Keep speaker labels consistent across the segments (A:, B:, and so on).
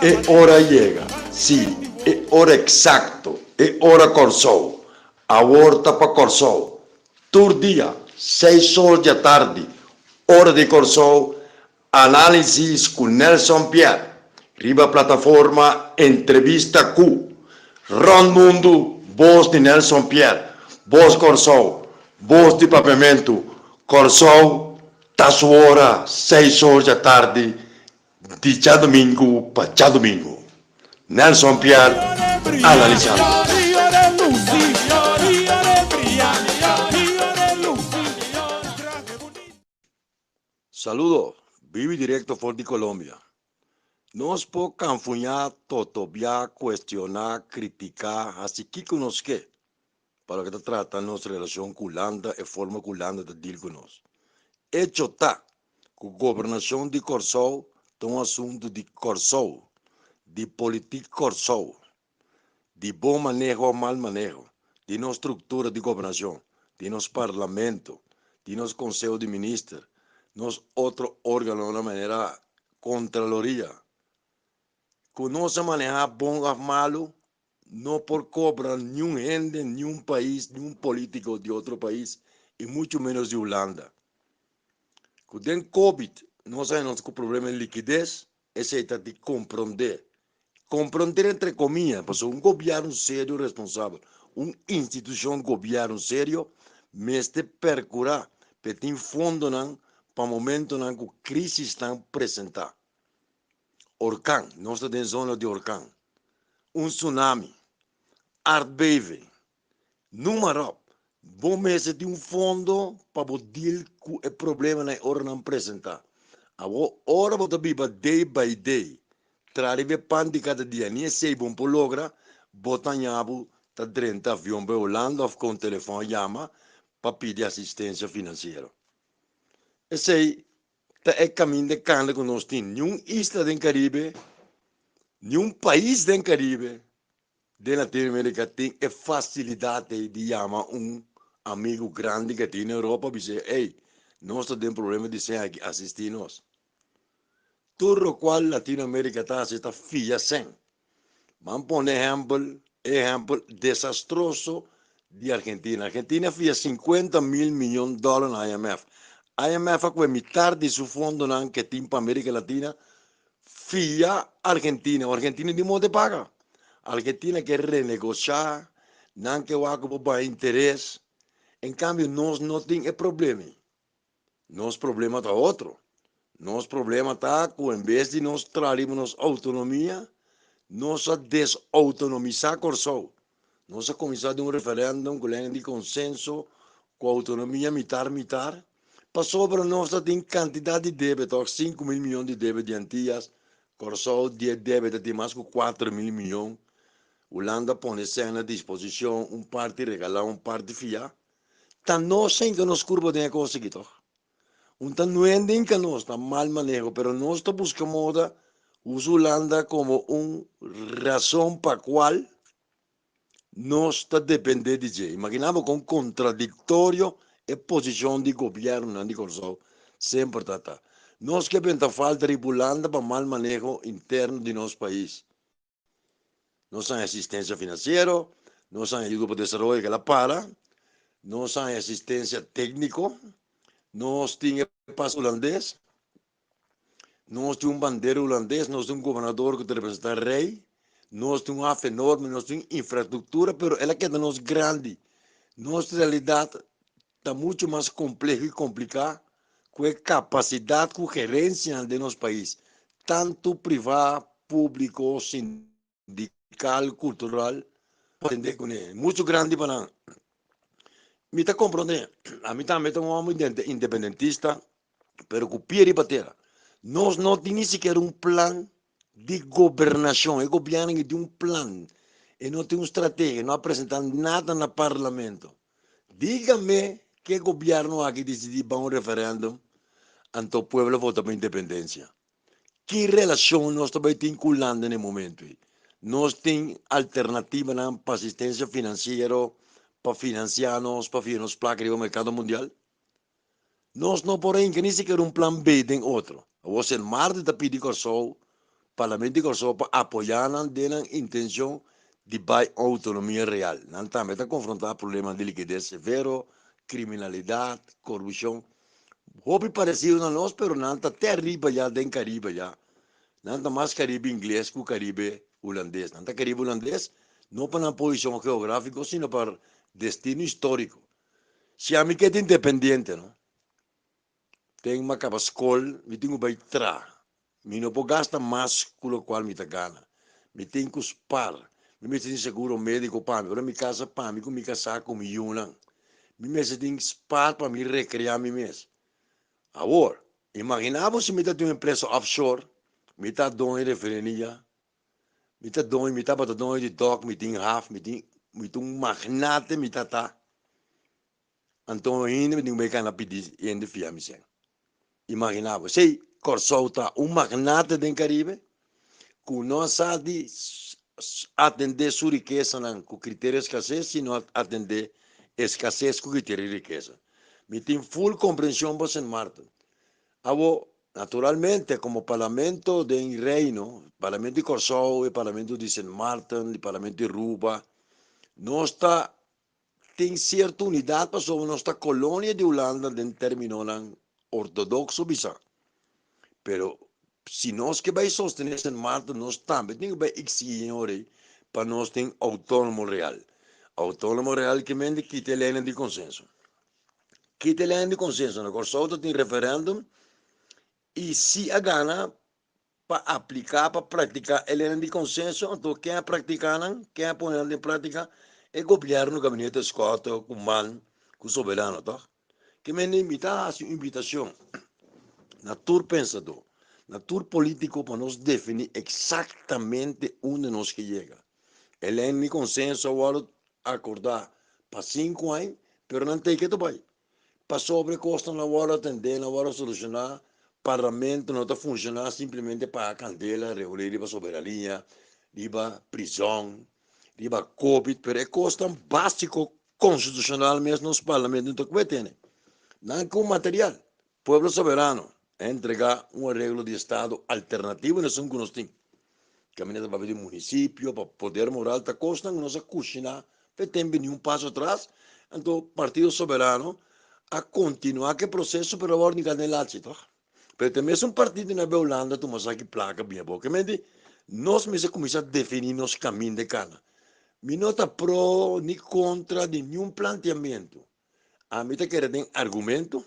A: E ora a yega, sí, e ora eksakto, e ora Kòrsou. Awor ta pa Kòrsou. Tur dia, seis or di atardi, ora di Kòrsou, Análisis ku Nelson Pierre riba plataforma Entrevista Ku. Rònt mundu, bos di Nelson Pierre, bos Kòrsou, bos di Papiamentu, Kòrsou ta su ora seis or djatardi di djadumingu pa djadumingu. Nelson Pierre analisando. Saludo, bibi directo for di Colombia. Nos por canfuña, totobia, cuestiona, critica, haci kico nos ke pa loke ta trata nos relacion cu Hulanda, e forma cu Hulanda ta deal cu nos. Hecho ta cu gobernacion di Corsou ta un asunto di Corsou, di politiek Corsou, di bon maneho of mal maneho, di nos structura di gobernacion, di nos parlamento, di nos conseho di minister, nos otro organonan manera Contraloria. Cu nos a maneha bon of malo, no por cobra niun hende, niun pais, niun politico di otro pais y mucho menos di Hulanda. Cu den Covid nos a haya nos cu problema di liquidez, Esei ta di komprondé. Komprondé entre komia, pasobra un gobièrnu serio responsabel, un institushon gobièrnu serio mester perkurá pa e tin fondonan pa momentonan ku krisisnan presentá. Orkan, nos ta den zona di orkan, un tsunami, aardbeving, Numa ròp, bo mester tin un fondo pa bo deal ku e problemanan e ora nan presentá. Awor, ora bo ta biba day by day, traha riba e pan di kada dia, ni esei bo no por logra, bo ta haña bo ta drenta avion bai Hulanda òf kon telefòn yama pa pidi asistensia finansiero. Esei ta e kaminda kanda ku nos tin. Niun isla den Karibe, niun pais den Karibe Den Latinoamerica tin e facilidad ey di yama un amigo grandi ke tin na Europa bis'e, ey, nos ta den problema di sen aki, asisti nos. Tur locual Latinoamerica ta haci ta fia sen. Ban pone ehempel, e ehempel desastroso di Argentina. Argentina fia 50 mil miyon dollar na IMF. IMF a kue mitar di su fondonan ke tin pa America Latina Fia Argentina, Argentina di moda e paga. Argentina ke renegosha, nan ke wak ku bo baha interes. En kambio nos no tin e problema ei. Nos problema ta otro. Nos problema ta ku en bes di nos traha riba nos outonomia, nos a desoutonomisá Kòrsou. Nos a kuminsá den un referèndum ku lei di konsenso ku outonomia mitar mitar, pasobra nos ta tin kantidat di debe tòg, 5000 miyon di debe di Antias, Kòrsou di e debe ta tin mas ku 4000 miyon, Hulanda pone sèn na disposishon, un parti regalá un parti fiá. Ta nos hinka nos kurpa den e kos aki tòg. Un ta nuende hinka nos na mal maneho, pero nos ta buska moda usa Hulanda komo un rason pa kual nos ta depende di dje. Imagina bo kon kontradiktorio e posishon di gobièrnunan di Kòrsou semper ta ta. Nos ke benta falta riba Hulanda pa mal maneho interno di nos pais. Nos haña asistensia finansiero, nos haña ayuda pa desaroyo ke la para, nos haña asistensia tékniko, nos tin e pas hulandes, Nos tin un bandera hulandes, nos tin un gobernador ku ta representá rei, nos tin un haf enorme, nos tin infrastruktura, pero el a keda nos grandi. Nos realidat ta muchu mas kompleho i kompliká ku e kapasidat ku gerensianan den nos pais, tantu privá, públiko, sindikal, kultural, por atendé kuné. Muchu grandi pa nan. Mi ta komprondé, ami tambe ta un hòmber independentista, pero ku pie riba tera. Nos no tin ni sikiera un plan di gobernashon. E gobièrnu aki tin un plan, e no tin un strategia, e no a presentá nada na parlamento. Dígame ke gobièrnu aki disidí ban un referèndum, anto pueblo vota pa independensia. Ki relashon nos ta bai tin ku Hulanda na e momentu ei? Nos tin alternativanan pa asistensia finansiero, pa finansiá nos, pa fia nos plaka riba merkado mundial? Nos no por hinka ni sikiera un plan B den otro. Awor Sint Maarten ta pidi Kòrsou Parlamento di Kòrsou pa apoyá nan den nan intenshon di bai un outonomia real. Nan tambe ta konfrontá problema di likides severo, kriminalidat, korupshon. Hopi paresido na nos, pero nan ta te ariba ya den Karibe ya. Nan ta mas Karibe ingles ku Karibe hulandes. Nan ta Karibe hulandes no pa nan posishon geográfiko, sino pa destino históriko. Si ami ke ta independiente, no? Ten m'a kaba skol, mi tin ku bai tra. Mi no por gasta mas ku lokual mi ta gana. Mi tin ku spar. Mi mester tin seguro médiko pa mi, ora mi kasa pa mi ku mi kasá ku mi yunan. Mi mester tin spar pa mi rekreá mi mes. Awor, imaginá bo si mi ta tin un empresa offshore, mi ta doño di refineria, mi ta doño, mi tabata doño di dòk, mi tin haf, mi tin, mi ta un magnate mi ta ta. Anto hende mi tin ku bai kana pidi hende fia mi sèn. Imaginá bo, esei Kòrsou ta un magnate den Karibe ku no a sa di atendé su rikesanan ku kriterio eskases sino a atendé eskases ku kriterio rikesa. Mi tin ful komprenshon pa Sint Maarten. Awor, naturalmente komo parlamento den Reino, parlamento di Kòrsou, e parlamento di Sint Maarten, e parlamento di Aruba, nos ta Tin sierto unidat pasobra nos ta kolonia di Hulanda den terminonan ortodokso bisa. Pero si nos ke bai sostené Sint Maarten nos tambe tin ku bai eksigí ora pa nos tin outónomo real. Outónomo real ke men di kita e leinan di konsenso. Kita e leinan di konsenso. Na Kòrsou ta tin referèndum i si a gana pa apliká, pa praktiká e leinan di konsenso, anto ken a praktiká nan, ken a pone nan den práktika? E gobièrnu, gabinete Schotte ku man ku Soberano, tòg? Ke mende mi ta hasi un invitashon na tur pensadó, na tur polítiko pa nos definí eksaktamente unda nos ke yega. E leinan di konsenso a wòrdu akordá pa sinku aña, pero nan tei ke ta bai. Pasobra e kosnan no a wòrdu atendé, no a wòrdu solushoná, parlamento no ta funshoná simplemente paga kandela, reuní riba soberania, riba prizòn, riba covid, pero e kosnan básiko konstitushonal mes nos parlamento no ta kue tene. Nan ku material, pueblo soberano a entregá un areglo di estado alternativo na esun ku nos tin. Kaminda ta papia di munisipio, pa poder moral ta kosnan ku nos a kushiná pa e tempu ni un paso atras. Anto Partido Soberano a kontinuá ku e proseso pero awor ni ka den lachi tòg. Pero ta e mesun partido na bia Hulanda tuma saki plaka bia bo. Ke menti nos mester kuminsá definí nos kaminda e kana. Mi no ta pro ni kontra di niun planteamentu. Ami ta kere den argumento,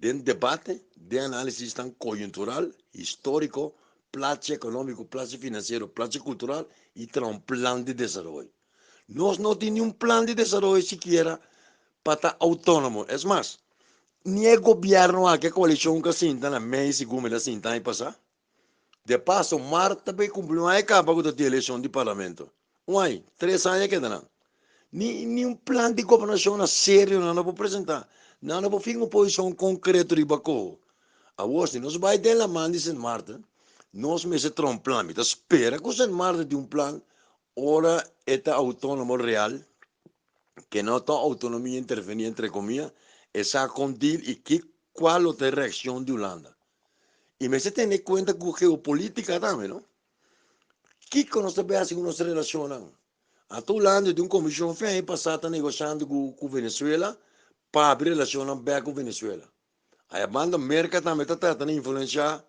A: den debate, den análisisnan koyuntural, históriko, plachi ekonómiko, plachi finansiero, plachi kultural i traha un plan di desaroyo. Nos no tin niun plan di desaroyo sikiera pa ta outónomo. Es mas, ni e gobièrnu aki, e koalishon ku a sinta na mei segun mi ta sinta aña pasá, De paso, mart ta bay cumpli un aña caba cu ta tin eleccion di parlamento. Un aña, tres aña keda nan. Ni ni un plan di gobernacion na serio nan no por presenta. Nan no por finga un posicion concreto riba coho. Awor, si nos bay den laman di Sint Maarten, nos mester traha un plan. Mi ta spera cu Sint Maarten tin un plan ora e ta autonomo real, ke no ta autonomia interveni entre comia, e sa con deal y ki cual lo ta e reaccion di Hulanda. I mester tene kuenta ku geopolitika tambe, no? Kiko nos ta bai hasi ku nos relashonnan? Ata Hulanda di un komishon fin aña pasá ta negoshando ku ku Venezuela pa habri relashonnan bèk ku Venezuela. Aya banda Merka tambe ta trata na influenshá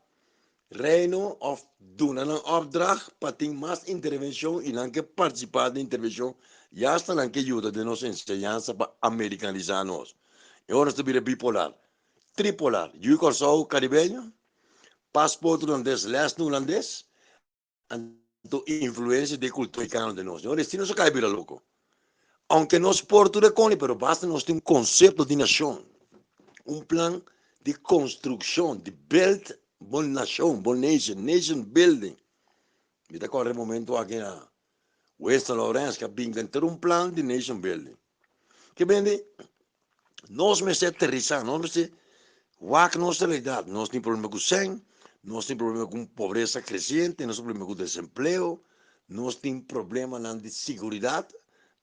A: Reino òf duna nan òpdracht pa tin mas intervenshon i nan ke partisipá den intervenshon i asta nan ke yuda den nos enseñansa pa amerikanisá nos. E ora nos ta bira bipolar. Tripolar, Yu Kòrsou Karibeño, pasport hulandes, lèsnan hulandes, anto influensia di e kultura afrikano den nos. Ñor, esti nos a kai bira loko. Ounke nos por tur e koni, pero basta nos tin un konsepto di nashon, un plan di konstrukshon, di build bo nashon, bo nation, nation building. Mi ta kòrda e momento aki na Winston Lawrence ku a bin ku un plan di nation building. Ke bende? Nos mester aterrisá, nos mester wak nos realidat. Nos tin problema ku sèn, nos tin problema ku pobresa kresiente, nos tin problema ku desempleo, nos tin problemanan di siguridat,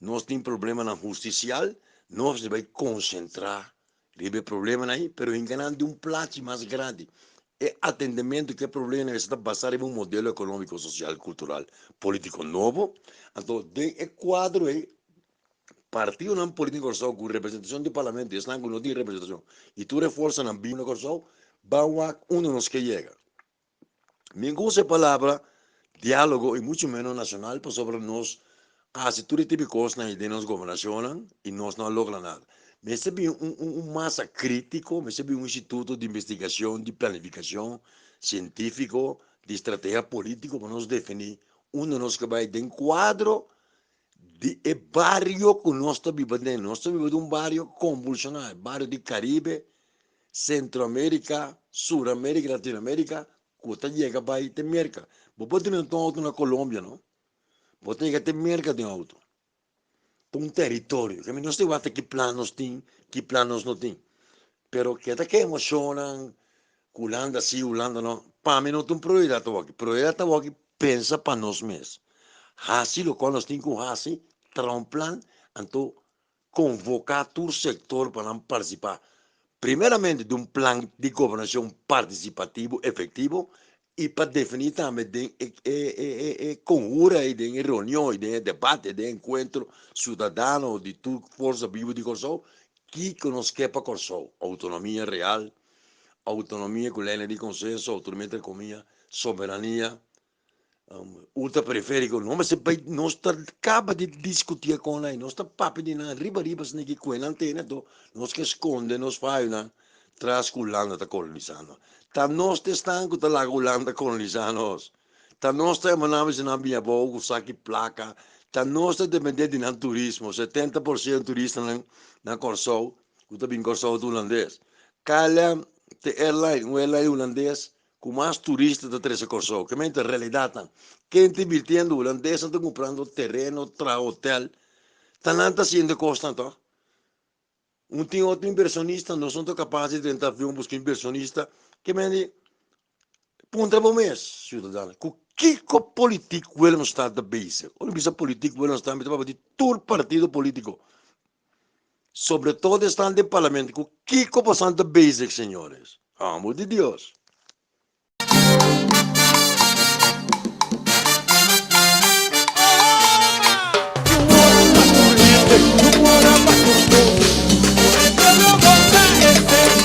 A: nos tin problemanan hustisial. Nos mester bai konsentrá riba e problemanan ei, pero hinka nan den un plachi mas grandi. E atendementu ku e problema mester ta basá riba un modelo ekonómiko, sosial, kultural, polítiko nobo. Anto den e kuadro ei partidonan polítiko Kòrsou ku representashon di parlamento i esnan ku no tin representashon i tur e forsanan bibu na Kòrsou ban wak unda nos ke yega. Mi gusta e palabra diálogo i muchu ménos nashonal pasobra nos a hasi tur e tipo di kosnan ei den nos gobernashonnan i nos no a logra nada. Mester bin un un masa krítiko, mester bin un instituto di investigashon, di planifikashon sientífiko, di strategia polítiko pa nos definí unda nos ke bai den kuadro di e bario ku nos ta biba den. Nos ta biba den un bario konvulshoná, e bario di Karibe, Centroamerica, Suramerica y Latinoamerica cu ta yega bay te Merca. Bo por drenta un auto na Colombia no, bo ta yega te Merca den auto. Ta un territorio, kende nos ta wak ki plan nos tin, ki plan nos no tin. Pero keda ke emocionnan cu Hulanda si, Hulanda no, pa mi no ta un prioridad awor aki. Prioridad awor aki pensa pa nos mes, haci locual nos tin cu haci, traha un plan, anto konvoká tur sektor pa nan partisipá primeramente di un plan di gobernashon partisipativo efektivo i pa definí tambe den e konhura ei, den e reunion ei, den e debate, den e enkuentro siudadano di tur forsa bibu di Kòrsou, kiko nos ke pa Kòrsou, outonomia real, outonomia ku lène di konsenso, outonomia entre komia, soberania. Ultraperiférico no mester bai nos ta caba di discuti e con ai nos ta papia di nan riba riba asina ki cue nan tene anto nos ke sconde nos fayonan tras cu Hulanda ta colonisa nos ta nos ta esnan cu ta laga Hulanda colonisa nos ta nos ta yama nan bisa nan bini abou cu saki placa ta nos ta depende di nan turismo 70% turistanan na Corsou cu ta bini Corsou ta hulandes KLM ta airline un airline hulandes Ku mas turista ta trese Kòrsou. Ke men ta realidatnan. Ken ta invirtiendo? Hulandesnan ta kumprando tereno, traha hotel. Ta nan ta hasiendo e kosnan tòg. Un tin otro inversionista, nos no ta kapas di drenta avion buska inversionista. Ke men di, puntra bo mes, siudadano, ku kiko politiek Willemstad ta bezig? Ora mi bisa politiek Willemstad, mi ta papia di tur partido politiko. Sobre todo esnan den parlamento cu kico bosan ta bezig señores? Amor di Dios.